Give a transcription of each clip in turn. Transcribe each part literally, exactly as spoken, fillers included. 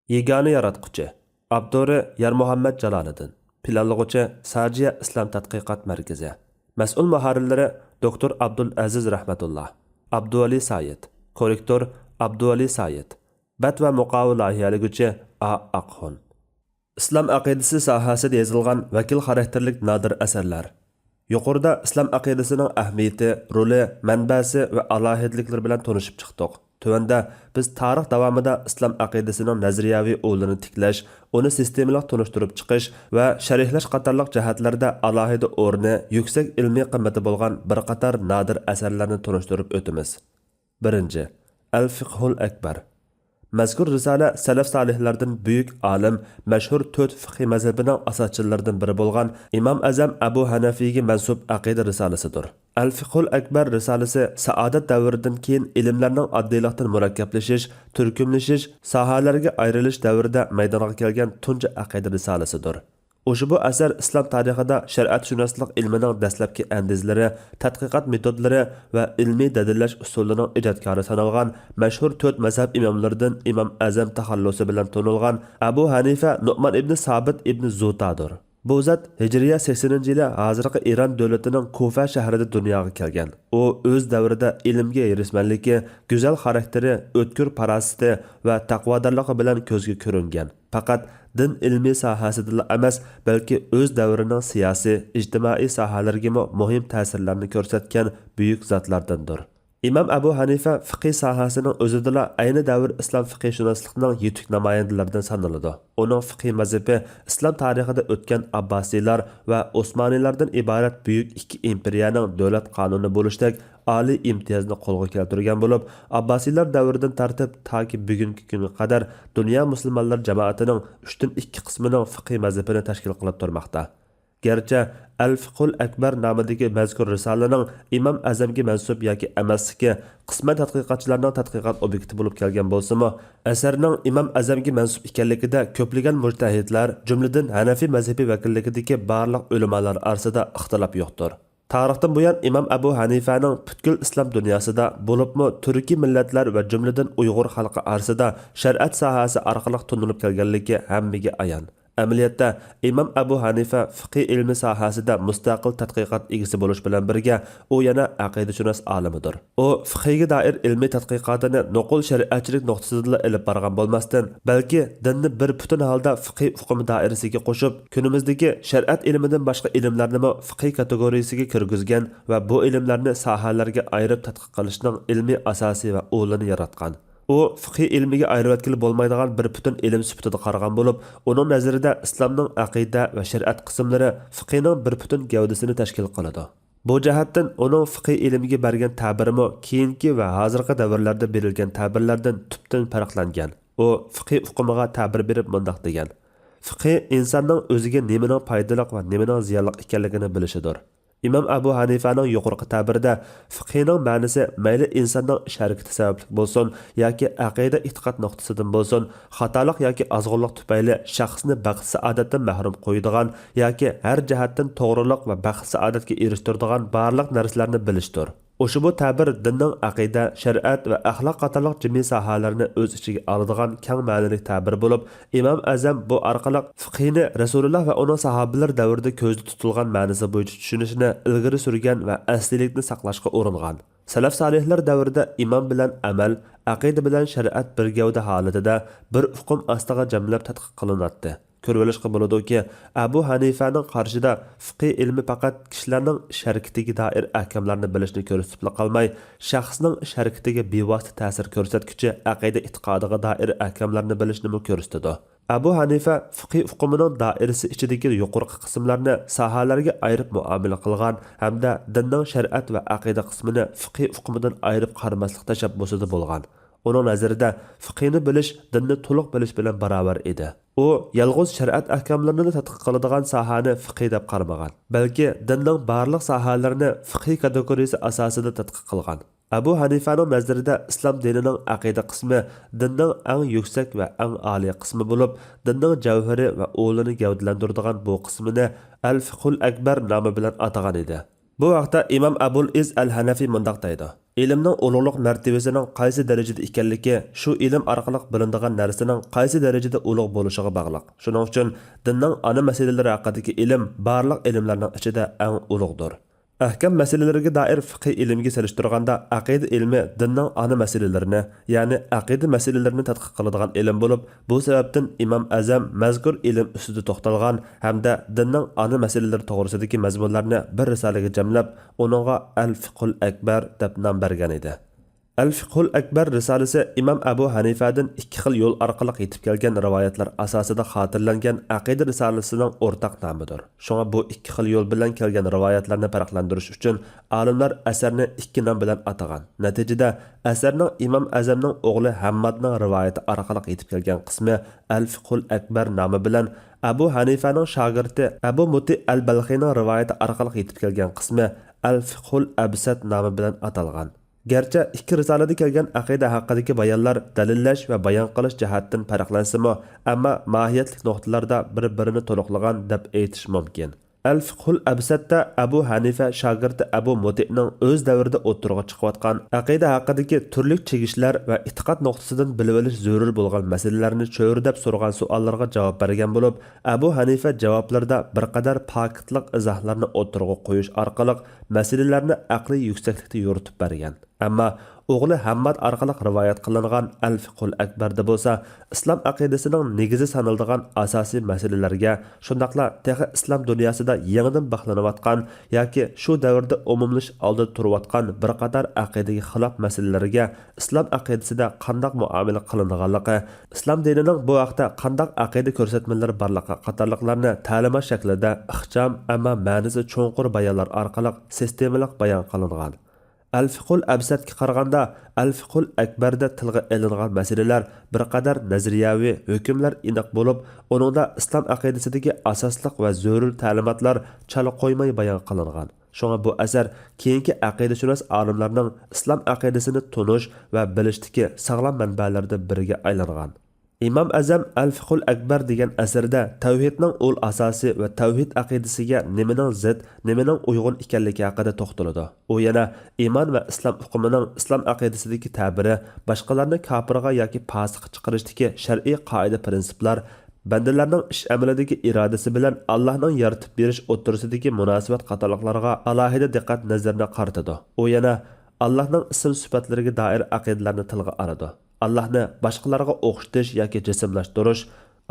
يېگانە ياراتقۇچى. ئاپتورى يارمۇھەممەت جالالىدىن. پىلانلىغۇچى ساجىيە ئىسلام تەتقىقات مەركىزى. مەسئۇل مۇھەررىرلىرى دوكتور ئابدۇل ئەزىز رەھمەتۇللا، ئابدۇۋەلى سايىت. كوررېكتور ئابدۇۋەلى سايىت. بەت ۋە مۇقاۋا لايىھەلىگۈچى ئا ئاقخۇن. ئىسلام ئەقىدىسى ساھەسىدە يېزىلغان ۋەكىل خاراكتېرلىك نادىر ئەسەرلەر. يۇقىرىدا ئىسلام ئەقىدىسىنىڭ ئەھمىيىتى، رولى، مەنبەسى ۋە ئالاھىدىلىكلىرى بىلەن تونۇشۇپ چىقتۇق. تۆۋەندە بىز تارىخ داۋامىدا ئىسلام ئەقىدىسىنىڭ نەزەرىيەۋى ئۇلىنى تىكلەش، ئۇنى سىستېمىلىق تونۇشتۇرۇپ چىقىش ۋە شەرھلەش قاتارلىق جەھەتلەردە ئالاھىدە ئورنى، يۈكسەك ئىلمىي قىممىتى بولغان بىر قاتار نادىر ئەسەرلەرنى تونۇشتۇرۇپ ئۆتىمىز. بىرىنچى، ئەل فىقھۇل ئەكبەر. مەزكۇر رىسالە سەلەف سالىھلاردىن بۈيۈك ئالىم، مەشھۇر تۆت فىقھىي مەزھىپىنىڭ ئاساسچىلىرىدىن بىرى بولغان ئىمام ئەزەم ئەبۇ ھەنىفىگە مەنسۇپ ئەقىدە رىسالىسىدۇر. ئەل فىقھۇل ئەكبەر رىسالىسى سائادەت دەۋرىدىن كېيىن ئىلىملەرنىڭ ئاددىيلىقتىن مۇرەككەپلىشىش، تۈركۈملىشىش، ساھەلەرگە ئايرىلىش دەۋرىدە مەيدانغا كەلگەن تۇنجى ئەقىدە رىسالىسىدۇر. ئۇشبۇ ئەسەر ئىسلام تارىخىدا شەرىئەتشۇناسلىق ئىلمىنىڭ دەسلەپكى ئەندىزىلىرى، تەتقىقات مېتودلىرى ۋە ئىلمىي دەلىللەش ئۇسۇلىنىڭ ئىجادكارى سانالغان مەشھۇر تۆت مەزھەپ ئىماملىرىدىن ئىمام ئەزەم تەخەللۇسى بىلەن تونۇلغان ئەبۇ ھەنىفە نۇئمان ئىبنى سابىت ئىبنى زۇتادۇر. بۇ زات ھىجرىيە سەكسىنىنچى يىلى ھازىرقى ئىران دۆلىتىنىڭ كۇفە شەھىرىدە دۇنياغا كەلگەن. ئۇ ئۆز دەۋرىدە ئىلىمگە ھېرىسمەنلىكى، گۈزەل خاراكتېرى، ئۆتكۈر پاراسىتى ۋە تەقۋادارلىقى بىلەن كۆزگە كۆرۈنگەن. پەقەت دىن ئىلمى ساھەسىدىلا ئەمەس، بەلكى ئۆز دەۋرىنىڭ سىياسىي، ئىجتىمائىي ساھەلىرىگىمۇ مۇھىم تەسىرلەرنى كۆرسەتكەن بۈيۈك زاتلاردىندۇر. ئىمام ئەبۇ ھەنىفە فىقھى ساھەسىنىڭ ئۆزىدىلا ئەينى دەۋر ئىسلام فىقھىشۇناسلىقىنىڭ يېتۈك نامايەندىلىرىدىن سانىلىدۇ. ئۇنىڭ فىقھىي مەزھىپى ئىسلام تارىخىدا ئۆتكەن ئابباسىيلار ۋە ئوسمانىيلاردىن ئىبارەت بۈيۈك ئىككى ئىمپېرىيەنىڭ دۆلەت قانۇنى بولۇشتەك ئالىي ئىمتىيازنى قولغا كەلتۈرگەن بولۇپ، ئابباسىيلار دەۋرىدىن تارتىپ تاكى بۈگۈنكى كۈنگە قەدەر دۇنيا مۇسۇلمانلار جامائىتىنىڭ ئۈچتىن ئىككى قىسمىنىڭ فىقھىي مەزھىپىنى تەشكىل قىلىپ تۇرماقتا. گەرچە ئەل فىقھۇل ئەكبەر نامىدىكى مەزكۇر رىسالىنىڭ ئىمام ئەزەمگە مەنسۇپ ياكى ئەمەسلىكى قىسمەن تەتقىقاتچىلارنىڭ تەتقىقات ئوبيېكتى بولۇپ كەلگەن بولسىمۇ، ئەسەرنىڭ ئىمام ئەزەمگە مەنسۇپ ئىكەنلىكىدە كۆپلىگەن مۇجتەھىدلەر، جۈملىدىن ھەنەفىي مەزھىپى ۋەكىللىكىدىكى بارلىق ئۆلىمالار ئارىسىدا ئىختىلاپ يوقتۇر. تارىختىن بۇيان ئىمام ئەبۇ ھەنىفەنىڭ پۈتكۈل ئىسلام دۇنياسىدا، بولۇپمۇ تۈركىي مىللەتلەر ۋە جۈملىدىن ئۇيغۇر خەلقى ئارىسىدا شەرىئەت ساھەسى ئارقىلىق تونۇلۇپ كەلگەنلىكى ھەممىگە ئايان. ئەمەلىيەتتە، ئىمام ئەبۇ ھەنىفە فىقھىي ئىلمى ساھەسىدە مۇستەقىل تەتقىقات ئىگىسى بولۇش بىلەن بىرگە، ئۇ يەنە ئەقىدىشۇناس ئالىمىدۇر. ئۇ فىقھىگە دائىر ئىلمىي تەتقىقاتىنى نوقۇل شەرىئەتچىلىك نۇقتىسىدىلا ئېلىپ بارغان بولماستىن، بەلكى دىننى بىر پۈتۈن ھالدا فىقھىي ئۇقۇم دائىرىسىگە قوشۇپ، كۈنىمىزدىكى شەرىئەت ئىلمىدىن باشقا ئىلىملەرنىمۇ فىقھىي كاتېگورىيىسىگە كىرگۈزگەن ۋە بۇ ئىلىملەرنى ساھەلەرگە ئايرىپ تەتقىق قىلىشنىڭ ئىلمىي ئاساسى ۋە ئۇلىنى ياراتقان. ئۇ فىقھىي ئىلمىگە ئايرىۋەتكىلى بولمايدىغان بىر پۈتۈن ئىلىم سۈپىتىدە قارىغان بولۇپ، ئۇنىڭ نەزىرىدە ئىسلامنىڭ ئەقىدە ۋە شەرىئەت قىسىملىرى فىقھىنىڭ بىر پۈتۈن گەۋدىسىنى تەشكىل قىلىدۇ. بۇ جەھەتتىن ئۇنىڭ فىقھىي ئىلىمگە بەرگەن تەبىرىمۇ كېيىنكى ۋە ھازىرقى دەۋرلەردە بېرىلگەن تەبىرلەردىن تۈپتىن پەرقلەنگەن. ئۇ فىقھىي ئۇقۇمىغا تەبىر بېرىپ مۇنداق دېگەن: فىقھى ئىنساننىڭ ئۆزىگە نېمىنىڭ پايدىلىق ۋە نېمىنىڭ زىيانلىق ئىكەنلىكىنى بىلىشىدۇر. ئىمام ئەبۇ ھەنىفەنىڭ يۇقىرىقى تەبىرىدە فىقھىنىڭ مەنىسى مەيلى ئىنساننىڭ ئىش ھەرىكىتى سەۋەبلىك بولسۇن ياكى ئەقىدە ئېتىقاد نۇقتىسىدىن بولسۇن، خاتالىق ياكى ئازغۇنلۇق تۈپەيلى شەخسنى بەخت-سائادەتتىن مەھرۇم قويىدىغان ياكى ھەر جەھەتتىن توغرىلىق ۋە بەخت-سائادەتكە ئېرىشتۈرىدىغان بارلىق نەرسىلەرنى بىلىشتۇر. ئۇشبۇ تەبىر دىننىڭ ئەقىدە، شەرىئەت ۋە ئەخلاق قاتارلىق جىمىي ساھەلەرنى ئۆز ئىچىگە ئالىدىغان كەڭ مەنىلىك تەبىر بولۇپ، ئىمام ئەزەم بۇ ئارقىلىق فىقھىنى رەسۇلۇللا ۋە ئۇنىڭ ساھابىلىرى دەۋرىدە كۆزدە تۇتۇلغان مەنىسى بويىچە چۈشىنىشنى ئىلگىرى سۈرگەن ۋە ئەسلىيلىكنى ساقلاشقا ئۇرۇنغان. سەلەف سالىھلار دەۋرىدە ئىمان بىلەن ئەمەل، ئەقىدە بىلەن شەرىئەت بىر گەۋدە ھالىتىدە، بىر ئۇقۇم ئاستىغا جەملەپ تەتقىق قىلىناتتى. كۆرۈۋېلىشقا بولىدۇكى، ئەبۇ ھەنىفەنىڭ قارىشىدا فىقھىي ئىلمى پەقەت كىشىلەرنىڭ ئىش ھەرىكىتىگە دائىر ئەھكاملارنى بىلىشنى كۆرسىتىپلا قالماي، شەخسنىڭ ئىش ھەرىكىتىگە بىۋاسىتە تەسىر كۆرسەتكۈچى ئەقىدە ئېتىقادىغا دائىر ئەھكاملارنى بىلىشنىمۇ كۆرسىتىدۇ. ئەبۇ ھەنىفە فىقھىي ئۇقۇمىنىڭ دائىرىسى ئىچىدىكى يۇقىرىقى قىسىملارنى ساھەلەرگە ئايرىپ مۇئامىلە قىلغان ھەمدە دىننىڭ شەرىئەت ۋە ئەقىدە قىسمىنى فىقھىي ئۇقۇمىدىن ئايرىپ قارىماسلىق تەشەببۇسىدا بولغان. ئۇنىڭ نەزىرىدە، فىقھىنى بىلىش دىننى تولۇق بىلىش بىلەن باراۋەر ئىدى. ئۇ يالغۇز شەرىئەت ئەھكاملىرىنىلا تەتقىق قىلىدىغان ساھەنى فىقھىي دەپ قارىمىغان، بەلكى دىننىڭ بارلىق ساھەلىرىنى فىقھىي كاتېگورىيىسى ئاساسىدا تەتقىق قىلغان. ئەبۇ ھەنىفەنىڭ نەزىرىدە ئىسلام دىنىنىڭ ئەقىدە قىسمى دىننىڭ ئەڭ يۈكسەك ۋە ئەڭ ئالىي قىسمى بولۇپ، دىننىڭ جەۋھىرى ۋە ئۇلىنى گەۋدىلەندۈرىدىغان بۇ قىسمىنى ئەل فىقھۇل ئەكبەر نامى بىلەن ئاتىغان ئىدى. بۇ ھەقتە ئىمام ئەبۇل ئىز ئەل ھەنەفى مۇنداق دەيدۇ: ئىلىمنىڭ ئۇلۇغلۇق مەرتىۋىسىنىڭ قايسى دەرىجىدە ئىكەنلىكى شۇ ئىلىم ئارقىلىق بىلىنىدىغان نەرسىنىڭ قايسى دەرىجىدە ئۇلۇغ بولۇشىغا باغلىق. شۇنىڭ ئۈچۈن دىننىڭ ئانا مەسىلىلىرى ھەققىدىكى ئىلىم بارلىق ئىلىملەرنىڭ ئىچىدە ئەڭ ئۇلۇغدۇر. ئەھكام مەسىلىلىرىگە دائىر فىقھىي ئىلىمگە سېلىشتۇرغاندا، ئەقىدە ئىلمى دىننىڭ ئانا مەسىلىلىرىنى، يەنى ئەقىدە مەسىلىلىرىنى تەتقىق قىلىدىغان ئىلىم بولۇپ، بۇ سەۋەبتىن ئىمام ئەزەم مەزكۇر ئىلىم ئۈستىدە توختالغان ھەمدە دىننىڭ ئانا مەسىلىلىرى توغرىسىدىكى مەزمۇنلارنى بىر رىسالىگە جەملەپ، ئۇنىڭغا ئەل فىقھۇل ئەكبەر دەپ نام بەرگەن ئىدى. ئەل فىقھۇل ئەكبەر رىسالىسى ئىمام ئەبۇ ھەنىفەدىن ئىككى خىل يول ئارقىلىق يېتىپ كەلگەن رىۋايەتلەر ئاساسىدا خاتىرىلەنگەن ئەقىدە رىسالىسىنىڭ ئورتاق نامىدۇر. شۇڭا بۇ ئىككى خىل يول بىلەن كەلگەن رىۋايەتلەرنى پەرقلەندۈرۈش ئۈچۈن ئالىملار ئەسەرنى ئىككى نام بىلەن ئاتىغان. نەتىجىدە، ئەسەرنىڭ ئىمام ئەزەمنىڭ ئوغلى ھەممادنىڭ رىۋايىتى ئارقىلىق يېتىپ كەلگەن قىسمى ئەل فىقھۇل ئەكبەر نامى بىلەن، ئەبۇ ھەنىفەنىڭ شاگىرتى ئەبۇ مۇتى ئەل بەلخىنىڭ رىۋايىتى ئارقىلىق يېتىپ كەلگەن قىسمى ئەل فىقھۇل ئەبسەت نامى بىلەن ئاتالغان. گەرچە ئىككى رىسالىدە كەلگەن ئەقىدە ھەققىدىكى بايانلار دەلىللەش ۋە بايان قىلىش جەھەتتىن پەرقلەنسىمۇ، ئەمما ماھىيەتلىك نۇقتىلاردا بىر-بىرىنى تولۇقلىغان دەپ ئېيتىش مۇمكىن. ئەل فىقھۇل ئەبسەتتە ئەبۇ ھەنىفە شاگىرتى ئەبۇ مۇتىئنىڭ ئۆز دەۋرىدە ئوتتۇرىغا چىقىۋاتقان ئەقىدە ھەققىدىكى تۈرلۈك چىگىشلەر ۋە ئېتىقاد نۇقتىسىدىن بىلىۋېلىش زۆرۈر بولغان مەسىلىلەرنى چۆرىدەپ سورىغان سوئاللارغا جاۋاب بەرگەن بولۇپ، ئەبۇ ھەنىفە جاۋابلىرىدا بىر قەدەر پاكىتلىق ئىزاھلارنى ئوتتۇرىغا قويۇش ئارقىلىق مەسىلىلەرنى ئەقلىي يۈكسەكلىكتە يورۇتۇپ بەرگەن. ئەمما ئوغلى ھەمماد ئارقىلىق رىۋايەت قىلىنغان ئەل فىقھۇل ئەكبەردە بولسا ئىسلام ئەقىدىسىنىڭ نېگىزى سانىلىدىغان ئاساسىي مەسىلىلەرگە، شۇنداقلا تېخى ئىسلام دۇنياسىدا يېڭىدىن بىخلىنىۋاتقان ياكى شۇ دەۋردە ئومۇملىشىش ئالدىدا تۇرۇۋاتقان بىر قاتار ئەقىدىگە خىلاپ مەسىلىلەرگە ئىسلام ئەقىدىسىدە قانداق مۇئامىلە قىلىنىدىغانلىقى، ئىسلام دىنىنىڭ بۇ ھەقتە قانداق ئەقىدە كۆرسەتمىلىرى بارلىقى قاتارلىقلارنى تەلىمات شەكلىدە ئىخچام، ئەمما مەنىسى چوڭقۇر بايانلار ئارقىلىق سىستېمىلىق بايان قىلىنغان. ئەل فىقھۇل ئەبسەتكە قارىغاندا، ئەل فىقھۇل ئەكبەردە تىلغا ئېلىنغان مەسىلىلەر بىر قەدەر نەزەرىيەۋى، ھۆكۈملەر ئېنىق بولۇپ، ئۇنىڭدا ئىسلام ئەقىدىسىدىكى ئاساسلىق ۋە زۆرۈر تەلىماتلار چالا قويماي بايان قىلىنغان. شۇڭا بۇ ئەسەر كېيىنكى ئەقىدىشۇناس ئالىملارنىڭ ئىسلام ئەقىدىسىنى تونۇش ۋە بىلىشتىكى ساغلام مەنبەلەردىن بىرىگە ئايلانغان. ئىمام ئەزەم ئەل فىقھۇل ئەكبەر دېگەن ئەسىرىدە تەۋھىدنىڭ ئۇل ئاساسى ۋە تەۋھىد ئەقىدىسىگە نېمىنىڭ زىت، نېمىنىڭ ئۇيغۇن ئىكەنلىكى ھەققىدە توختىلىدۇ. ئۇ يەنە ئىمان ۋە ئىسلام ئۇقۇمىنىڭ ئىسلام ئەقىدىسىدىكى تەبىرى، باشقىلارنى كاپىرغا ياكى پاسىققا چىقىرىشتىكى شەرئىي قائىدە-پىرىنسىپلار، بەندىلەرنىڭ ئىش-ئەمىلىدىكى ئىرادىسى بىلەن ئاللاھنىڭ يارىتىپ بېرىش ئوتتۇرىسىدىكى مۇناسىۋەت قاتارلىقلارغا ئالاھىدە دىققەت نەزىرىنى قارىتىدۇ. ئۇ يەنە ئاللاھنىڭ ئىسىم-سۈپەتلىرىگە دائىر ئەقىدىلەرنى تىلغا ئالىدۇ. ئاللاھنى باشقىلارغا ئوخشىتىش ياكى جىسىملاشتۇرۇش،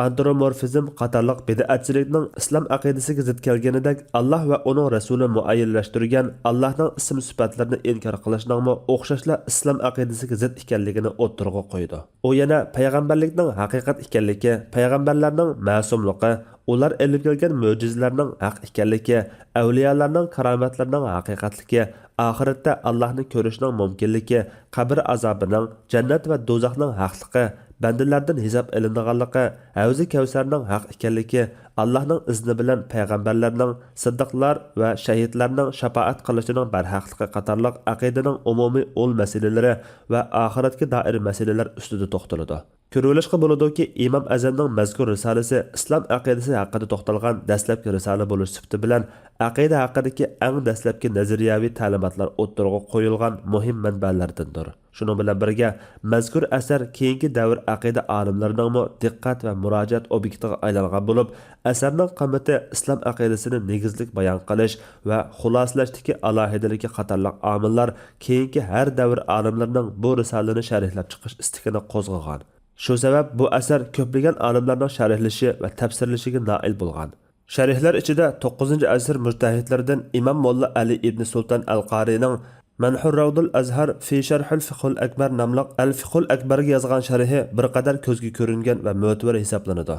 ئانترومورفىزم قاتارلىق بىدئەتچىلىكنىڭ ئىسلام ئەقىدىسىگە زىت كەلگىنىدەك، ئاللاھ ۋە ئۇنىڭ رەسۇلى مۇئەييەنلەشتۈرگەن ئاللاھنىڭ ئىسىم-سۈپەتلىرىنى ئىنكار قىلىشنىڭمۇ ئوخشاشلا ئىسلام ئەقىدىسىگە زىت ئىكەنلىكىنى ئوتتۇرىغا قويىدۇ. ئۇ يەنە پەيغەمبەرلىكنىڭ ھەقىقەت ئىكەنلىكى، پەيغەمبەرلەرنىڭ مەسۇملۇقى، ئۇلار ئېلىپ كەلگەن مۆجىزىلەرنىڭ ھەق ئىكەنلىكى، ئەۋلىيالارنىڭ كارامەتلىرىنىڭ ھەقىقەتلىكى، ئاخىرەتتە ئاللاھنى كۆرۈشنىڭ مۇمكىنلىكى، قەبرە ئازابىنىڭ، جەننەت ۋە دوزاخنىڭ ھەقلىقى، بەندىلەردىن ھېساب ئېلىنىدىغانلىقى، ھەۋزى كەۋسەرنىڭ ھەق ئىكەنلىكى، ئاللاھنىڭ ئىزنى بىلەن پەيغەمبەرلەرنىڭ، سىددىقلار ۋە شەھىدلەرنىڭ شاپائەت قىلىشىنىڭ بەرھەقلىقى قاتارلىق ئەقىدىنىڭ ئومۇمىي ئۇل مەسىلىلىرى ۋە ئاخىرەتكە دائىر مەسىلىلەر ئۈستىدە توختىلىدۇ. كۆرۈۋېلىشقا بولىدۇكى، ئىمام ئەزەمنىڭ مەزكۇر رىسالىسى ئىسلام ئەقىدىسى ھەققىدە توختالغان دەسلەپكى رىسالە بولۇش سۈپىتى بىلەن، ئەقىدە ھەققىدىكى ئەڭ دەسلەپكى نەزەرىيەۋى تەلىماتلار ئوتتۇرىغا قويۇلغان مۇھىم مەنبەلەردىندۇر. شۇنىڭ بىلەن بىرگە، مەزكۇر ئەسەر كېيىنكى دەۋر ئەقىدە ئالىملىرىنىڭمۇ دىققەت ۋە مۇراجىئەت ئوبيېكتىغا ئايلانغان بولۇپ، ئەسەرنىڭ قىممىتى ئىسلام ئەقىدىسىنى نېگىزلىك بايان قىلىش ۋە خۇلاسىلەشتىكى ئالاھىدىلىكى قاتارلىق ئامىللار كېيىنكى ھەر دەۋر ئالىملىرىنىڭ بۇ رىسالىنى شەرھلەپ چىقىش ئىستىكىنى قوزغىغان. شۇ سەۋەب بۇ ئەسەر كۆپلىگەن ئالىملارنىڭ شەرھلىشى ۋە تەپسىرلىشىگە نائىل بولغان. شەرھلەر ئىچىدە توققۇزىنچى ئەسىر مۇجتەھىدلىرىدىن ئىمام موللا ئەلى ئىبنى سۇلتان ئەل قارىنىڭ مەنھۇر راۋدۇل ئەزھار فى شەرھىل فىقھۇل ئەكبەر ناملىق ئەل فىقھۇل ئەكبەرگە يازغان شەرھى بىر قەدەر كۆزگە كۆرۈنگەن ۋە مۆتىۋەر ھېسابلىنىدۇ.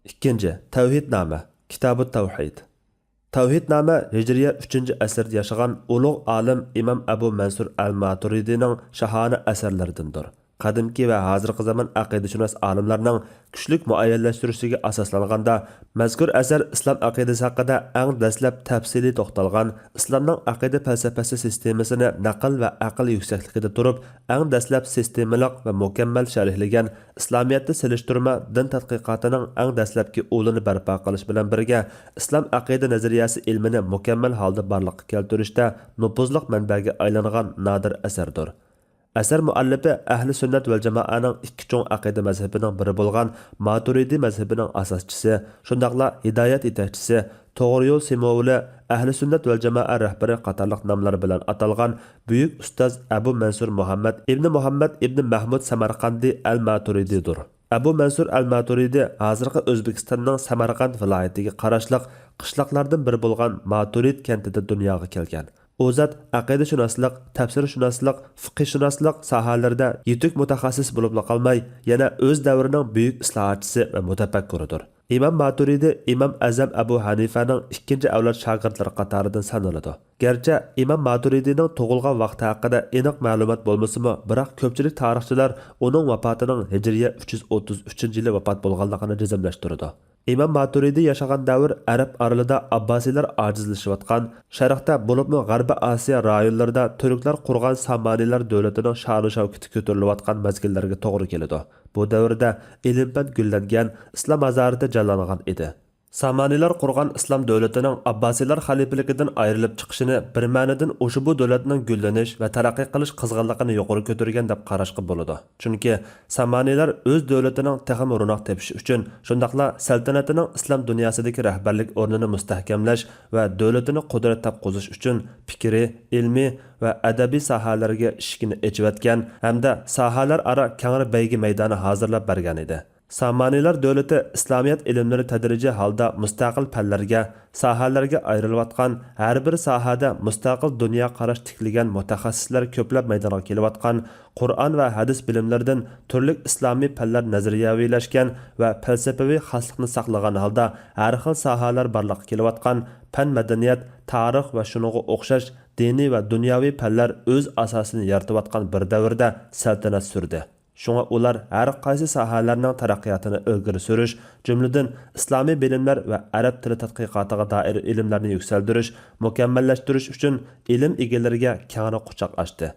ئىككىنچى، تەۋھىدنامە، كىتابۇت تەۋھىد. تەۋھىدنامە ھىجرىيە ئۈچىنچى ئەسىردە ياشىغان ئۇلۇغ ئالىم ئىمام ئەبۇ مەنسۇر ئەل ماتۇرىدىنىڭ شاھانە ئەسەرلىرىدىندۇر. قەدىمكى ۋە ھازىرقى زامان ئەقىدىشۇناس ئالىملارنىڭ كۈچلۈك مۇئەييەنلەشتۈرۈشىگە ئاساسلانغاندا، مەزكۇر ئەسەر ئىسلام ئەقىدىسى ھەققىدە ئەڭ دەسلەپ تەپسىلىي توختالغان، ئىسلامنىڭ ئەقىدە پەلسەپىسى سىستېمىسىنى نەقىل ۋە ئەقىل يۈكسەكلىكىدە تۇرۇپ، ئەڭ دەسلەپ سىستېمىلىق ۋە مۇكەممەل شەرھلىگەن، ئىسلامىيەتتە سېلىشتۇرما دىن تەتقىقاتىنىڭ ئەڭ دەسلەپكى ئۇلىنى بەرپا قىلىش بىلەن بىرگە، ئىسلام ئەقىدە نەزەرىيەسى ئىلمىنى مۇكەممەل ھالدا بارلىققا كەلتۈرۈشتە نوپۇزلۇق مەنبەگە ئايلانغان نادىر ئەسەردۇر. ئەسەر مۇئەللىپى ئەھلى سۈننەت ۋەل جامائەنىڭ ئىككى چوڭ ئەقىدە مەزھىپىنىڭ بىرى بولغان ماتۇرىدى مەزھىپىنىڭ ئاساسچىسى، شۇنداقلا ھىدايەت يېتەكچىسى، توغرا يول سىمۋولى، ئەھلى سۈننەت ۋەل جامائە رەھبىرى قاتارلىق ناملار بىلەن ئاتالغان بۈيۈك ئۇستاز ئەبۇ مەنسۇر مۇھەممەد ئىبنى مۇھەممەد ئىبنى مەھمۇد سەمەرقاندى ئەل ماتۇرىدىدۇر. ئەبۇ مەنسۇر ئەل ماتۇرىدى ھازىرقى ئۆزبېكىستاننىڭ سەمەرقەنت ۋىلايىتىگە قاراشلىق قىشلاقلاردىن بىرى بولغان ماتۇرىد كەنتىدە دۇنياغا كەلگەن. ئۇ زات ئەقىدىشۇناسلىق، تەپسىرشۇناسلىق، فىقىھشۇناسلىق ساھەلىرىدە يېتىك مۇتەخەسسىس بولۇپلا قالماي، يەنە ئۆز دەۋرىنىڭ بۈيۈك ئىسلاھاتچىسى ۋە مۇتەپەككۇرىدۇر. ئىمام ماتۇرىدى ئىمام ئەزەم ئەبۇ ھەنىفەنىڭ ئىككىنچى ئەۋلاد شاگىرتلىرى قاتارىدىن سانىلىدۇ. گەرچە ئىمام ماتۇرىدىنىڭ تۇغۇلغان ۋاقتى ھەققىدە ئېنىق مەلۇمات بولمىسىمۇ، بىراق كۆپچىلىك تارىخچىلار ئۇنىڭ ۋاپاتىنىڭ ھىجرىيە ئۈچ يۈز ئوتتۇز ئۈچىنچى يىلى ۋاپات بولغانلىقىنى جەزملەشتۈرىدۇ. ئىمام ماتۇرىدى ياشىغان دەۋر ئەرەب ئارىلىدا ئابباسىيلار ئاجىزلىشىۋاتقان، شەرقتە، بولۇپمۇ غەربىي ئاسىيا رايونلىرىدا تۈركلەر قۇرغان سامانىيلار دۆلىتىنىڭ شانۇ شەۋكىتى كۆتۈرۈلۈۋاتقان مەزگىللەرگە توغرا كېلىدۇ. بۇ دەۋردە ئىلىم-پەن گۈللەنگەن، ئىسلام ھازارىتى جانلانغان ئىدى. سامانىيلار قۇرغان ئىسلام دۆلىتىنىڭ ئابباسىيلار خەلىپىلىكىدىن ئايرىلىپ چىقىشىنى بىر مەنىدىن ئۇشبۇ دۆلەتنىڭ گۈللىنىش ۋە تەرەققىي قىلىش قىزغىنلىقىنى يۇقىرى كۆتۈرگەن دەپ قاراشقا بولىدۇ. چۈنكى سامانىيلار ئۆز دۆلىتىنىڭ تېخىمۇ روناق تېپىشى ئۈچۈن، شۇنداقلا سەلتەنىتىنىڭ ئىسلام دۇنياسىدىكى رەھبەرلىك ئورنىنى مۇستەھكەملەش ۋە دۆلىتىنى قۇدرەت تاپقۇزۇش ئۈچۈن پىكرىي، ئىلمىي ۋە ئەدەبىي ساھەلەرگە ئىشىكىنى ئېچىۋەتكەن ھەمدە ساھەلەر ئارا كەڭرى بەيگە مەيدانى ھازىرلاپ بەرگەن ئىدى. سامانىيلار دۆلىتى ئىسلامىيەت ئىلىملىرى تەدرىجىي ھالدا مۇستەقىل پەنلەرگە، ساھەلەرگە ئايرىلىۋاتقان، ھەر بىر ساھەدە مۇستەقىل دۇنيا قاراش تىكلىگەن مۇتەخەسسىسلەر كۆپلەپ مەيدانغا كېلىۋاتقان، قۇرئان ۋە ھەدىس بىلىملىرىدىن تۈرلۈك ئىسلامىي پەنلەر نەزەرىيەۋىلەشكەن ۋە پەلسەپىۋى خاسلىقنى ساقلىغان ھالدا ھەر خىل ساھەلەر بارلىققا كېلىۋاتقان پەن، مەدەنىيەت، تارىخ ۋە شۇنىڭغا ئوخشاش دىنىي ۋە دۇنياۋى پەنلەر ئۆز ئاساسىنى يارىتىۋاتقان بىر دەۋردە سەلتەنەت سۈردى. شۇڭا ئۇلار ھەر قايسى ساھەلەرنىڭ تەرەققىياتىنى ئىلگىرى سۈرۈش، جۈملىدىن ئىسلامىي بىلىملەر ۋە ئەرەب تىلى تەتقىقاتىغا دائىر ئىلىملەرنى يۈكسەلدۈرۈش، مۇكەممەللەشتۈرۈش ئۈچۈن ئىلىم ئىگىلىرىگە كەڭرى قۇچاق ئاچتى.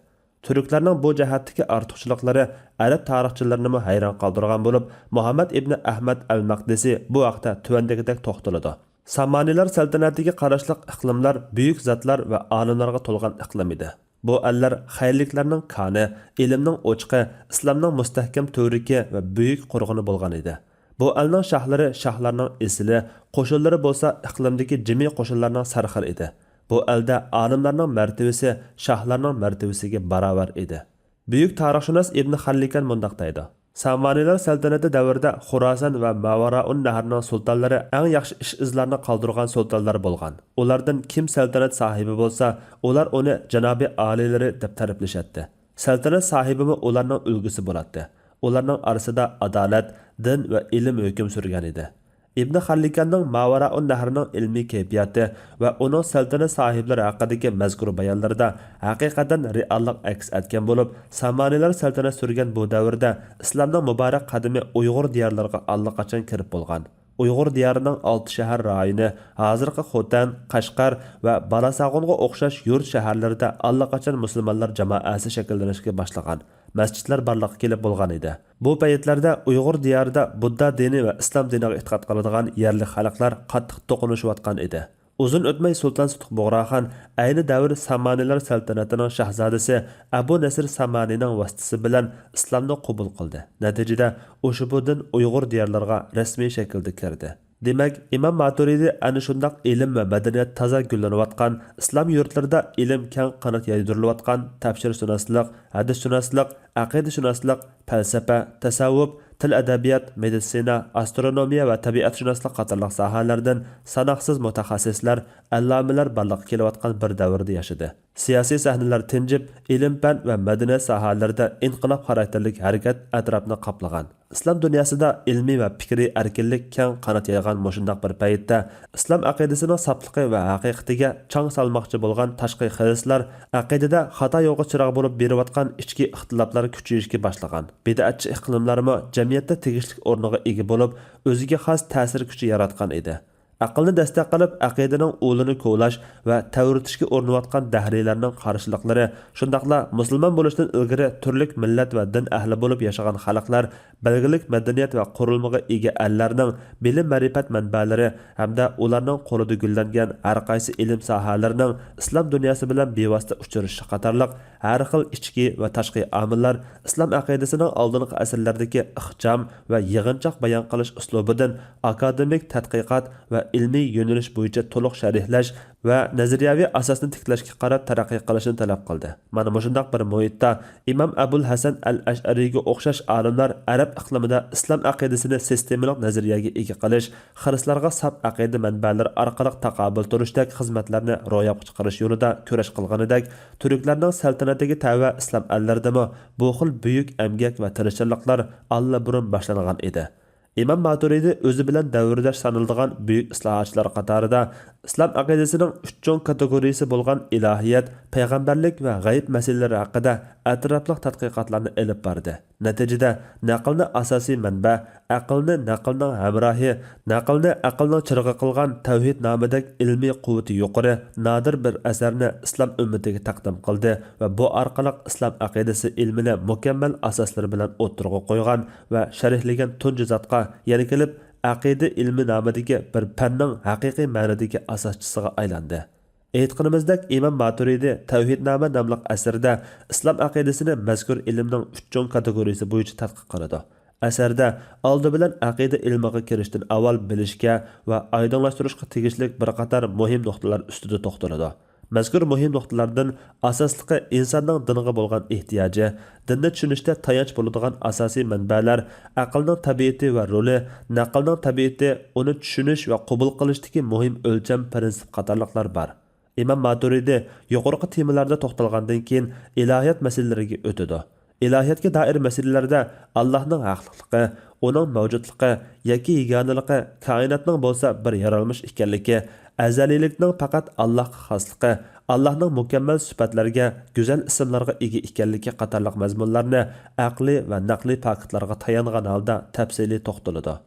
تۈركلەرنىڭ بۇ جەھەتتىكى ئارتۇقچىلىقلىرى ئەرەب تارىخچىلىرىنىمۇ ھەيران قالدۇرغان بولۇپ، مۇھەممەد ئىبنى ئەھمەد ئەل مەقدىسى بۇ ھەقتە تۆۋەندىكىدەك توختىلىدۇ. سامانىيلار سەلتەنەتىگە قاراشلىق ئىقلىملار بۈيۈك زاتلار ۋە ئالىملارغا تولغان ئىقلىم ئىدى. بۇ ئەللەر خەيرلىكلەرنىڭ كانى، ئىلىمنىڭ ئوچىقى، ئىسلامنىڭ مۇستەھكەم تۈۋرۈكى ۋە بۈيۈك قورغىنى بولغان ئىدى. بۇ ئەلنىڭ شاھلىرى شاھلارنىڭ ئېسىلى، قوشۇنلىرى بولسا ئىقلىمدىكى جىمى قوشۇنلارنىڭ سەرخىلى ئىدى. بۇ ئەلدە ئالىملارنىڭ مەرتىۋىسى شاھلارنىڭ مەرتىۋىسىگە باراۋەر ئىدى. بۈيۈك تارىخشۇناس ئىبن خەللىكان مۇنداق دەيدۇ: سامانىيلار سەلتەنىتى دەۋرىدە خوراسان ۋە ماۋارائۇن نەھرىنىڭ سۇلتانلىرى ئەڭ ياخشى ئىش-ئىزلارنى قالدۇرغان سۇلتانلار بولغان. ئۇلاردىن كىم سەلتەنەت ساھىبى بولسا، ئۇلار ئۇنى جانابى ئالىيلىرى دەپ تەرىپلىشەتتى. سەلتەنەت ساھىبىمۇ ئۇلارنىڭ ئۈلگىسى بولاتتى. ئۇلارنىڭ ئارىسىدا ئادالەت، دىن ۋە ئىلىم ھۆكۈم سۈرگەن ئىدى. ئىبن خەللىكاننىڭ ماۋارائۇن نەھرىنىڭ ئىلمىي كەيپىياتى ۋە ئۇنىڭ سەلتەنەت ساھىبلىرى ھەققىدىكى مەزكۇر بايانلىرىدا ھەقىقەتەن رېئاللىق ئەكس ئەتكەن بولۇپ، سامانىيلار سەلتەنەت سۈرگەن بۇ دەۋردە ئىسلامنىڭ مۇبارەك قەدىمى ئۇيغۇر دىيارلىرىغا ئاللىقاچان كىرىپ بولغان. ئۇيغۇر دىيارىنىڭ ئالتە شەھەر رايونى، ھازىرقى خوتەن، قەشقەر ۋە بالاساغۇنغا ئوخشاش يۇرت شەھەرلىرىدە ئاللىقاچان مۇسۇلمانلار جامائەسى شەكىللىنىشكە باشلىغان، مەسچىتلەر بارلىققا كېلىپ بولغان ئىدى. بۇ پەيتلەردە ئۇيغۇر دىيارىدا بۇددا دىنى ۋە ئىسلام دىنىغا ئېتىقاد قىلىدىغان يەرلىك خەلقلەر قاتتىق توقۇنۇشۇۋاتقان ئىدى. ئۇزۇن ئۆتمەي سۇلتان سۇتۇق بۇغراخان ئەينى دەۋر سامانىيلار سەلتەنىتىنىڭ شاھزادىسى ئەبۇ نەسىر سامانىينىڭ ۋاسىتىسى بىلەن ئىسلامنى قوبۇل قىلدى. نەتىجىدە ئۇشبۇ دىن ئۇيغۇر دىيارلىرىغا رەسمىي شەكىلدە كىردى. دېمەك، ئىمام ماتۇرىدى ئەنە شۇنداق ئىلىم ۋە مەدەنىيەت تازا گۈللىنىۋاتقان، ئىسلام يۇرتلىرىدا ئىلىم كەڭ قانات يايدۇرۇلۇۋاتقان، تەپسىرشۇناسلىق، ھەدىسشۇناسلىق، ئەقىدىشۇناسلىق، پەلسەپە، تەسەۋۋۇپ، تىل-ئەدەبىيات، مېدىتسىنا، ئاسترونومىيە ۋە تەبىئەتشۇناسلىق قاتارلىق ساھەلەردىن ساناقسىز مۇتەخەسسىسلەر، ئەللامىلەر بارلىققا كېلىۋاتقان بىر دەۋردە ياشىدى. سىياسىي سەھنىلەر تىنجىپ، ئىلىم-پەن ۋە مەدەنىيەت ساھەلىرىدە ئىنقىلاب خاراكتېرلىك ھەرىكەت ئەتراپنى قاپلىغان. ئىسلام دۇنياسىدا ئىلمىي ۋە پىكرىي ئەركىنلىك كەڭ قانات يايغان مۇشۇنداق بىر پەيتتە، ئىسلام ئەقىدىسىنىڭ ساپلىقى ۋە ھەقىقىتىگە چاڭ سالماقچى بولغان تاشقى خىرىسلار ئەقىدىدە خاتا يولغا چىراغ بولۇپ بېرىۋاتقان ئىچكى ئىختىلاپلار كۈچىيىشكە باشلىغان. بىدئەتچى ئىقلىملارمۇ جەمئىيەتتە تېگىشلىك ئورنىغا ئىگە بولۇپ، ئۆزىگە خاس تەسىر كۈچى ياراتقان ئىدى. ئەقىلنى دەستەك قىلىپ، ئەقىدىنىڭ ئۇلىنى كولاش ۋە تەۋرىتىشكە ئۇرۇنۇۋاتقان دەھرىيلەرنىڭ قارشىلىقلىرى، شۇنداقلا مۇسۇلمان بولۇشتىن ئىلگىرى تۈرلۈك مىللەت ۋە دىن ئەھلى بولۇپ ياشىغان خەلقلەر، بەلگىلىك مەدەنىيەت ۋە قۇرۇلمىغا ئىگە ئەللەرنىڭ بىلىم-مەرىپەت مەنبەلىرى ھەمدە ئۇلارنىڭ قولىدا گۈللەنگەن ھەرقايسى ئىلىم ساھەلىرىنىڭ ئىسلام دۇنياسى بىلەن بىۋاسىتە ئۇچرىشىشى قاتارلىق ھەر خىل ئىچكى ۋە تاشقى ئامىللار ئىسلام ئەقىدىسىنىڭ ئالدىنقى ئەسىرلەردىكى ئىخچام ۋە يىغىنچاق بايان قىلىش ئۇسلۇبىدىن ئاكادېمىك تەتقىقات ۋە ئىلمىي يۆنىلىش بويىچە تولۇق شەرھلەش ۋە نەزەرىيەۋى ئاساسنى تىكلەشكە قاراپ تەرەققىي قىلىشنى تەلەپ قىلدى. مانا مۇشۇنداق بىر مۇھىتتا ئىمام ئەبۇل ھەسەن ئەل ئەشئەرىگە ئوخشاش ئالىملار ئەرەب ئىقلىمىدا ئىسلام ئەقىدىسىنى سىستېمىلىق نەزەرىيەگە ئىگە قىلىش، خىرىسلارغا ساپ ئەقىدە مەنبەلىرى ئارقىلىق تاقابىل تۇرۇشتەك خىزمەتلەرنى روياپقا چىقىرىش يولىدا كۈرەش قىلغىنىدەك، تۈركلەرنىڭ سەلتەنەتىگە تەۋە ئىسلام ئەللىرىدىمۇ بۇ خىل بۈيۈك ئەمگەك ۋە تىرىشچانلىقلار ئاللىبۇرۇن باشلانغان ئىدى. ئىمام ماتۇرىدى ئۆزى بىلەن دەۋرداش سانىلىدىغان بۈيۈك ئىسلاھاتچىلار قاتارىدا ئىسلام ئەقىدىسىنىڭ ئۈچ چوڭ كاتېگورىيىسى بولغان ئىلاھىيەت، پەيغەمبەرلىك ۋە غەيىب مەسىلىلىرى ھەققىدە ئەتراپلىق تەتقىقاتلارنى ئېلىپ باردى. نەتىجىدە، نەقىلنى ئاساسىي مەنبە، ئەقىلنى نەقىلنىڭ ھەمراھى، نەقىلنى ئەقىلنىڭ چىرىغى قىلغان تەۋھىدنامىدەك ئىلمىي قۇۋۋىتى يۇقىرى، نادىر بىر ئەسەرنى ئىسلام ئۈممىتىگە تەقدىم قىلدى ۋە بۇ ئارقىلىق ئىسلام ئەقىدىسى ئىلمىنى مۇكەممەل ئاساسلىرى بىلەن ئوتتۇرىغا قويغان ۋە شەرھلىگەن تۇنجى زاتقا، يەنە كېلىپ، ئەقىدە ئىلمى نامىدىكى بىر پەننىڭ ھەقىقىي مەنىدىكى ئاساسچىسىغا ئايلاندى. ئېيتقىنىمىزدەك، ئىمام ماتۇرىدى تەۋھىدنامە ناملىق ئەسىرىدە ئىسلام ئەقىدىسىنى مەزكۇر ئىلىمنىڭ ئۈچ چوڭ كاتېگورىيىسى بويىچە تەتقىق قىلىدۇ. ئەسەردە ئالدى بىلەن ئەقىدە ئىلمىغا كىرىشتىن ئاۋۋال بىلىشكە ۋە ئايدىڭلاشتۇرۇشقا تېگىشلىك بىر قاتار مۇھىم نۇقتىلار ئۈستىدە توختىلىدۇ. مەزكۇر مۇھىم نۇقتىلاردىن ئاساسلىقى ئىنساننىڭ دىنغا بولغان ئېھتىياجى، دىننى چۈشىنىشتە تايانچ بولىدىغان ئاساسىي مەنبەلەر، ئەقىلنىڭ تەبىئىتى ۋە رولى، نەقىلنىڭ تەبىئىتى، ئۇنى چۈشىنىش ۋە قوبۇل قىلىشتىكى مۇھىم ئۆلچەم پىرىنسىپ قاتارلىقلار بار. ئىمام ماتۇرىدى يۇقىرىقى تېمىلاردا توختالغاندىن كېيىن، ئىلاھىيەت مەسىلىلىرىگە ئۆتىدۇ. ئىلاھىيەتكە دائىر مەسىلىلەردە ئاللاھنىڭ ھەقلىقلىقى، ئۇنىڭ مەۋجۇتلۇقى ياكى يېگانىلىقى، كائىناتنىڭ بولسا بىر يارالمىش ئىكەنلىكى، ئەزەلىيلىكنىڭ پەقەت ئاللاھقا خاسلىقى، ئاللاھنىڭ مۇكەممەل سۈپەتلەرگە، گۈزەل ئىسىملارغا ئىگە ئىكەنلىكى قاتارلىق مەزمۇنلارنى ئەقلىي ۋە نەقلىي پاكىتلارغا تايانغان ھالدا تەپسىلىي توختىلىدۇ.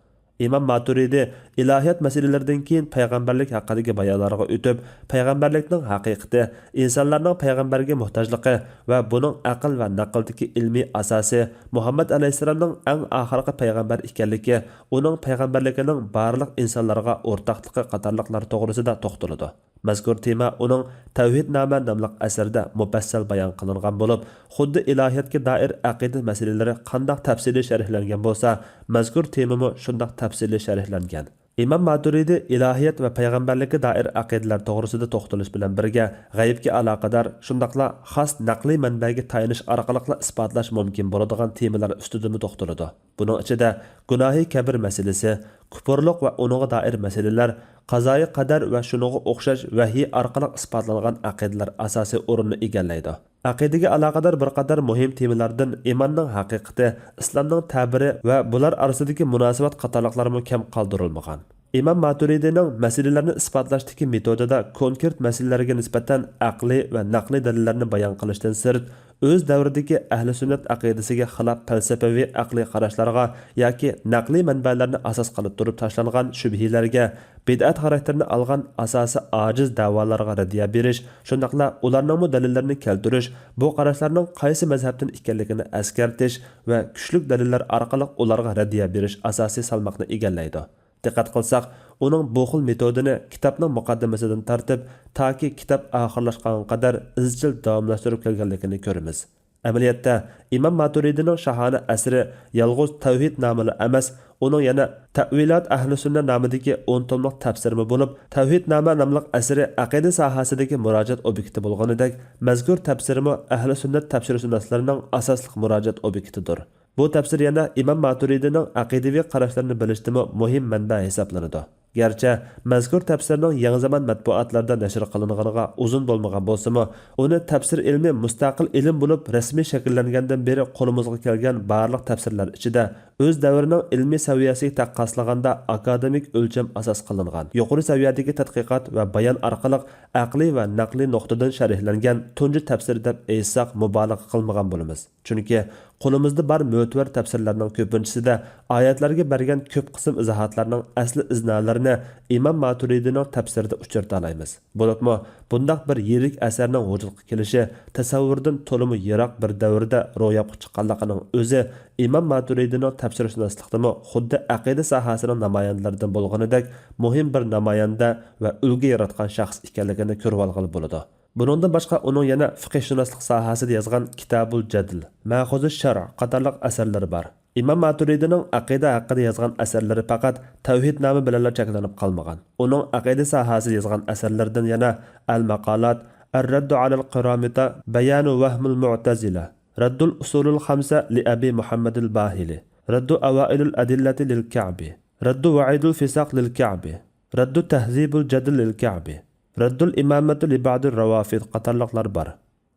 ئىمام ماتۇرىدى ئىلاھىيەت مەسىلىلىرىدىن كېيىن پەيغەمبەرلىك ھەققىدىكى بايانلارغا ئۆتۈپ، پەيغەمبەرلىكنىڭ ھەقىقىتى، ئىنسانلارنىڭ پەيغەمبەرگە موھتاجلىقى ۋە بۇنىڭ ئەقىل ۋە نەقىلدىكى ئىلمىي ئاساسى، مۇھەممەد ئەلەيھىسسالامنىڭ ئەڭ ئاخىرقى پەيغەمبەر ئىكەنلىكى، ئۇنىڭ پەيغەمبەرلىكىنىڭ بارلىق ئىنسانلارغا ئورتاقلىقى قاتارلىقلار توغرىسىدا توختىلىدۇ. مەزكۇر تېما ئۇنىڭ تەۋھىدنامە ناملىق ئەسىرىدە مۇپەسسەل بايان قىلىنغان بولۇپ، خۇددى ئىلاھىيەتكە دائىر ئەقىدە مەسىلىلىرى قانداق تەپسىلىي شەرھلەنگەن بولسا، مەزكۇر تېمىمۇ شۇنداق تەپسىلىي شەرھلەنگەن. ئىمام ماتۇرىدى ئىلاھىيەت ۋە پەيغەمبەرلىككە دائىر ئەقىدىلەر توغرىسىدا توختىلىش بىلەن بىرگە، غەيىبكە ئالاقىدار، شۇنداقلا خاس نەقلىي مەنبەگە تايىنىش ئارقىلىقلا ئىسپاتلاش مۇمكىن بولىدىغان تېمىلار ئۈستىدىمۇ توختىلىدۇ. بۇنىڭ ئىچىدە گۇناھى كەبىر مەسىلىسى، كۇپۇرلۇق ۋە ئۇنىڭغا دائىر مەسىلىلەر، قازايى قەدەر ۋە شۇنىڭغا ئوخشاش ۋەھىي ئارقىلىق ئىسپاتلانغان ئەقىدىلەر ئاساسىي ئورۇننى ئىگىلەيدۇ. ئەقىدىگە ئالاقىدار بىر قاتار مۇھىم تېمىلاردىن ئىماننىڭ ھەقىقىتى، ئىسلامنىڭ تەبىرى ۋە بۇلار ئارىسىدىكى مۇناسىۋەت قاتارلىقلارمۇ كەم قالدۇرۇلمىغان. ئىمام ماتۇرىدىنىڭ مەسىلىلەرنى ئىسپاتلاشتىكى مېتودىدا كونكرېت مەسىلىلەرگە نىسبەتەن ئەقلىي ۋە نەقلىي دەلىللەرنى بايان قىلىشتىن سىرت، ئۆز دەۋرىدىكى ئەھلى سۈننەت ئەقىدىسىگە خىلاپ پەلسەپىۋى ئەقلىي قاراشلارغا ياكى نەقلىي مەنبەلەرنى ئاساس قىلىپ تۇرۇپ تاشلانغان شۈبھىلەرگە، بىدئەت خاراكتېرىنى ئالغان ئاساسى ئاجىز دەۋالارغا رەددىيە بېرىش، شۇنداقلا ئۇلارنىڭمۇ دەلىللىرىنى كەلتۈرۈش، بۇ قاراشلارنىڭ قايسى مەزھەپتىن ئىكەنلىكىنى ئەسكەرتىش ۋە كۈچلۈك دەلىللەر ئارقىلىق ئۇلارغا رەددىيە بېرىش ئاساسىي سالماقنى ئىگىلەيدۇ. دىققەت قىلساق، ئۇنىڭ بۇ خىل مېتودىنى كىتابنىڭ مۇقەددىمىسىدىن تارتىپ، تاكى كىتاب ئاخىرلاشقانغا قەدەر ئىزچىل داۋاملاشتۇرۇپ كەلگەنلىكىنى كۆرىمىز. ئەمەلىيەتتە، ئىمام ماتۇرىدىنىڭ شاھانە ئەسىرى يالغۇز تەۋھىد نامىلا ئەمەس، ئۇنىڭ يەنە تەئۋىلات ئەھلى سۈننە نامىدىكى ئون توملۇق تەپسىرىمۇ بولۇپ، تەۋھىدنامە ناملىق ئەسىرى ئەقىدە ساھەسىدىكى مۇراجىئەت ئوبيېكتى بولغىنىدەك، مەزكۇر تەپسىرىمۇ ئەھلى سۈننەت تەپسىرشۇناسلىرىنىڭ ئاساسلىق مۇراجىئەت ئوبيېكتىدۇر. بۇ تەپسىر يەنە ئىمام ماتۇرىدىنىڭ ئەقىدىۋى قاراشلىرىنى بىلىشتىمۇ مۇھىم مەنبە ھېسابلىنىدۇ. گەرچە مەزكۇر تەپسىرنىڭ يېڭى زامان مەتبۇئاتلىرىدا نەشر قىلىنغىنىغا ئۇزۇن بولمىغان بولسىمۇ، ئۇنى تەپسىر ئىلمى مۇستەقىل ئىلىم بولۇپ رەسمىي شەكىللەنگەندىن بېرى قولىمىزغا كەلگەن بارلىق تەپسىرلەر ئىچىدە ئۆز دەۋرىنىڭ ئىلمىي سەۋىيەسىگە تەققاسلىغاندا ئاكادېمىك ئۆلچەم ئاساس قىلىنغان، يۇقىرى سەۋىيەدىكى تەتقىقات ۋە بايان ئارقىلىق ئەقلىي ۋە نەقلىي نۇقتىدىن شەرھلەنگەن تۇنجى تەپسىر دەپ ئېيتساق مۇبالىغە قىلمىغان بولىمىز. چۈنكى قولىمىزدا بار مۆتىۋەر تەپسىرلەرنىڭ كۆپىنچىسىدە ئايەتلەرگە بەرگەن كۆپ قىسىم ئىزاھاتلارنىڭ ئەسلى ئىزنالىرىنى ئىمام ماتۇرىدىنىڭ تەپسىرىدە ئۇچرىتالايمىز. بولۇپمۇ بۇنداق بىر يىرىك ئەسەرنىڭ ۋۇجۇدقا كېلىشى تەسەۋۋۇردىن تولىمۇ يىراق بىر دەۋردە روياپقا چىققانلىقىنىڭ ئۆزى ئىمام ماتۇرىدىنىڭ تەپسىرشۇناسلىقتىمۇ خۇددى ئەقىدە ساھەسىنىڭ نامايەندىلىرىدىن بولغىنىدەك مۇھىم بىر نامايەندە ۋە ئۈلگە ياراتقان شەخس ئىكەنلىكىنى كۆرۈۋالغىلى بولىدۇ. بۇنىڭدىن باشقا ئۇنىڭ يەنە فىقىھشۇناسلىق ساھەسىدە يازغان كىتابۇل جەدل، مەخۇزۇ شەرھ قاتارلىق ئەسەرلىرى بار. ئىمام ماتۇرىدىنىڭ ئەقىدە ھەققىدە يازغان ئەسەرلىرى پەقەت تەۋھىدنامە بىلەنلا چەكلىنىپ قالمىغان. ئۇنىڭ ئەقىدە ساھەسىدە يازغان ئەسەرلىرىدىن يەنە ئەل ماقالات، ئەر رەددۇ ئەلەل قىرامىتە، بەيانۇ ۋەھمۇل مۇئتەزىلە، رەددۇل ئۇسۇلۇل خەمسە لى ئەبى مۇھەممەدىل باھىلى، رەددۇ ئەۋائىلىل ئەدىللەتى لىل كەئبى، رەددۇ ۋەئىدۇل فىساق لىل كەئبى، رەددۇ تەھزىبۇل جەدل لىل كەئبى، رەددۇل ئىمامەتۇ لى بەئدىر رەۋافىد قاتارلىقلار بار.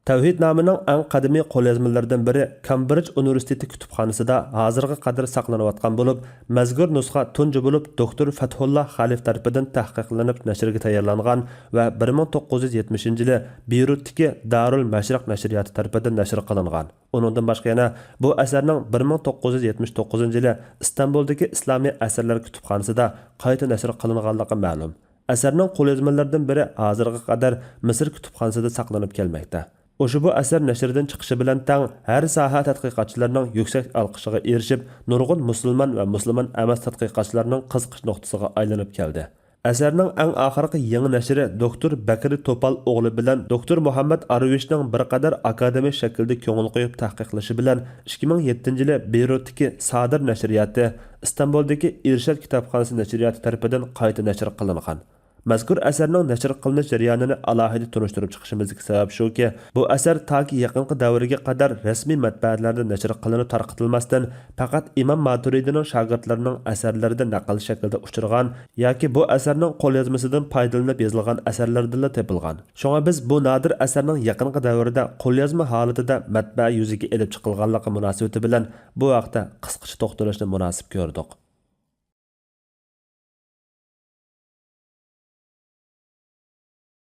تەۋھىدنامىنىڭ ئەڭ قەدىمىي قوليازمىلىرىدىن بىرى كامبرىج ئۇنىۋېرسىتېتى كۇتۇپخانىسىدا ھازىرغا قەدەر ساقلىنىۋاتقان بولۇپ، مەزكۇر نۇسخا تۇنجى بولۇپ دوكتور فەتھۇللا خەلىف تەرىپىدىن تەھقىقلىنىپ نەشرگە تەييارلانغان ۋە بىر مىڭ توققۇز يۈز يەتمىشىنچى يىلى بېيرۇتتىكى دارۇل مەشرىق نەشرىياتى تەرىپىدىن نەشر قىلىنغان. ئۇنىڭدىن باشقا يەنە بۇ ئەسەرنىڭ بىر مىڭ توققۇز يۈز يەتمىش توققۇزىنچى يىلى ئىستانبۇلدىكى ئىسلامىي ئەسەرلەر كۇتۇپخانىسىدا قايتا نەشر قىلىنغانلىقى مەلۇم. ئەسەرنىڭ قوليازمىلىرىدىن بىرى ھازىرغا قەدەر مىسىر كۇتۇپخانىسىدا ساقلىنىپ كەلمەكتە. ئۇشبۇ ئەسەر نەشردىن چىقىشى بىلەن تەڭ ھەر ساھە تەتقىقاتچىلىرىنىڭ يۈكسەك ئالقىشىغا ئېرىشىپ، نۇرغۇن مۇسۇلمان ۋە مۇسۇلمان ئەمەس تەتقىقاتچىلارنىڭ قىزىقىش نۇقتىسىغا ئايلىنىپ كەلدى. ئەسەرنىڭ ئەڭ ئاخىرقى يېڭى نەشرى دوكتور بەكرى توپال ئوغلى بىلەن دوكتور مۇھەممەد ئاروىشنىڭ بىر قەدەر ئاكادېمىك شەكىلدە كۆڭۈل قويۇپ تەھقىقلىشى بىلەن ئىككى مىڭ يەتتىنچى يىلى بېيرۇتتىكى سادىر نەشرىياتى، ئىستانبۇلدىكى ئىرشاد كىتابخانىسى نەشرىياتى تەرىپىدىن قايتا نەشر قىلىنغان. مەزكۇر ئەسەرنىڭ نەشر قىلىنىش جەريانىنى ئالاھىدە تونۇشتۇرۇپ چىقىشىمىزدىكى سەۋەب شۇكى، بۇ ئەسەر تاكى يېقىنقى دەۋرگە قەدەر رەسمىي مەتبەئەلەردە نەشر قىلىنىپ تارقىتىلماستىن، پەقەت ئىمام ماتۇرىدىنىڭ شاگىرتلىرىنىڭ ئەسەرلىرىدە نەقىل شەكلىدە ئۇچرىغان ياكى بۇ ئەسەرنىڭ قوليازمىسىدىن پايدىلىنىپ يېزىلغان ئەسەرلەردىنلا تېپىلغان. شۇڭا بىز بۇ نادىر ئەسەرنىڭ يېقىنقى دەۋردە قوليازما ھالىتىدە مەتبەئە يۈزىگە ئېلىپ چىقىلغانلىقى مۇناسىۋىتى بىلەن بۇ ھەقتە قىسقىچە توختىلىشنى مۇناسىپ كۆردۇق.